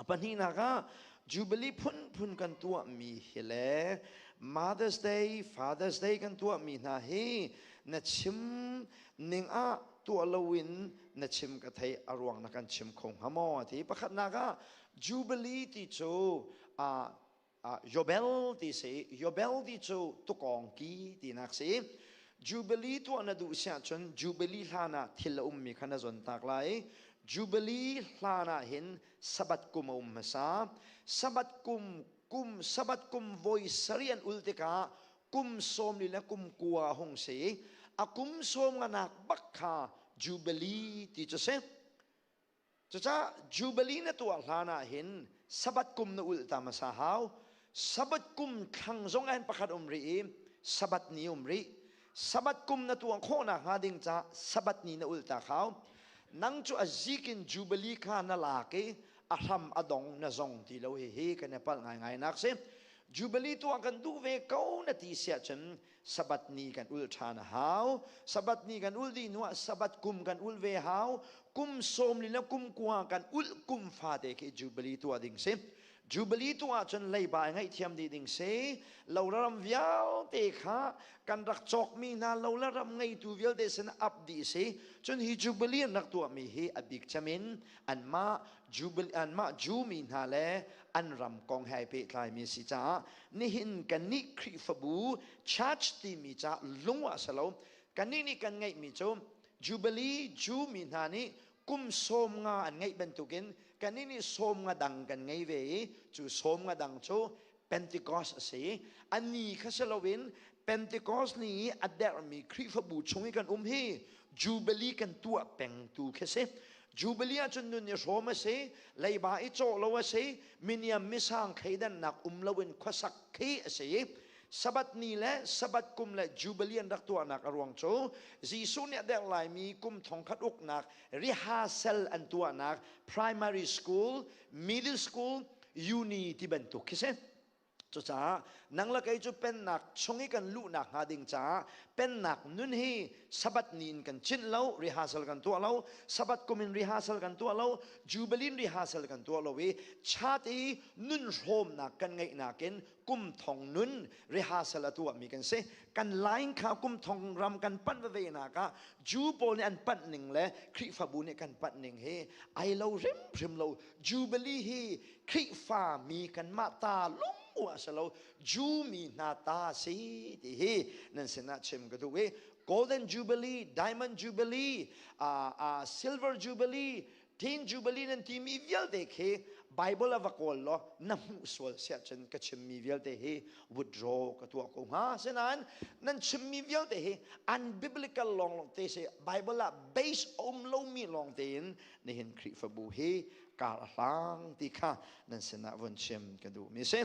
Pahnihnak ah Jubilee phunphun kan tuahmi hi le Mother's Day, Father's Day kan tuahmi hna hi na chim ning ah tuah loin na chim ka thei a ruang na kan chim kho hnga maw ti. Pakhatnak ah Jubilee ti cu Yobel ti si. Yobel ti cu tukawng ki tinak si. Jubilee tuah na duh si ahcun Jubilee hlan ah thil a ummi kha na zon tak lai. Jubilee hlan ah hin Sabbath kum a um hmasa. Sabbath kum kum Sabbath kum voi sarih an ul tikah kum 40 le kum 90 hung si. A kum sawm nganak bak kha Jubilee ti cu si. Cucaah Jubilee na tuah hlan ah hin Sabbath kum na ulh ta hmasa hau. Sabbath kum thlang zong ah hin pakhat um rih i Sabbath ni um rih. Sabbath kum na tuah khawh nakhnga ding caah Sabbath ni na ulh ta hau. Nang cu a zik in Jubilee kha na lak i a hram a dong na zong ti lo. Hihi kan i palh ngaingai nak si. Jubilee tuah kan duh ve ko na ti siah cun Sabbath ni kan ulh ṭhan a hau. Sabbath ni kan ulh dih hnuah Sabbath kum kan ulh ve hau. Kum 40 le kum 90 kan ulh kum fate khi Jubilee tuah ding si. Jubilee tuah ahcun leiba i ngaihthiam dih ding si. Lo ram vialte kha kan rak cawkmi hna lo le ram ngeitu vialte sin ap dih si. Cun hi Jubilee an rak tuahmi hi a bik cem in anmah Jubilee anmah Jew mi hna le an ram kong he ai pehtlaimi si caah nihin kannih Khrihfabu church timi ca lung ah si lo. Kannih nih kan ngeihmi cu Jubilee Jew mi hna nih kum 50 an ngeih bantukin kannih nih 50 dang kan ngei ve i cu 50 dang cu Pentecost a si. A ni kha si loin Pentecost ni i a derhmi Khrihfabu chung i kan um hi Jubilee kan tuah peng tu khi si. Jubilee ahcun nun i hrawm a si, leiba i cawh lo a si, miniam misang thleidannak um loin khuasak khi a si. Sabbath ni le Sabbath kum le Jubilee an rak tuahnak a ruang cu Jesuh nih a derh laimi kum 1000 uknak rehearsal an tuahnak primary school, middle school, uni ti bantuk khi si. Cucaah nang le kei cu pennak chung i kan luhnak hnga ding caah pennak nun hi Sabbath ni in kan chinh lo, rehearsal kan tuah lo, Sabbath kum in rehearsal kan tuah lo, Jubilee in rehearsal kan tuah lo i chat i nun hrawmnak kan ngeihnak in kum thong nun rehearsal a tuahmi kan si. Kan line kha kum thong ram kan panh veve nak ah Jew pawl nih an panh ning le Khrihfabu nih kan panh ning hi ai lo hrimhrim lo. Jubilee hi Khrihfa mi kanmah ta lung a si lo, Jew mi hna ta si ti hi nan sinah chim ka duh i Golden Jubilee, Diamond Jubilee, Silver Jubilee, Teen Jubilee nan timi vialte khi Bible a va kawl law na hmuh sual siah cun ka chimmi vialte hi withdraw ka tuah ko hnga. Asinain nan chimmi vialte hi unbiblical lawng te si, Bible ah base a um lomi lawng tein nihin Khrihfabu hi kar a hlang ti kha nan sinah vun chim ka duhmi si.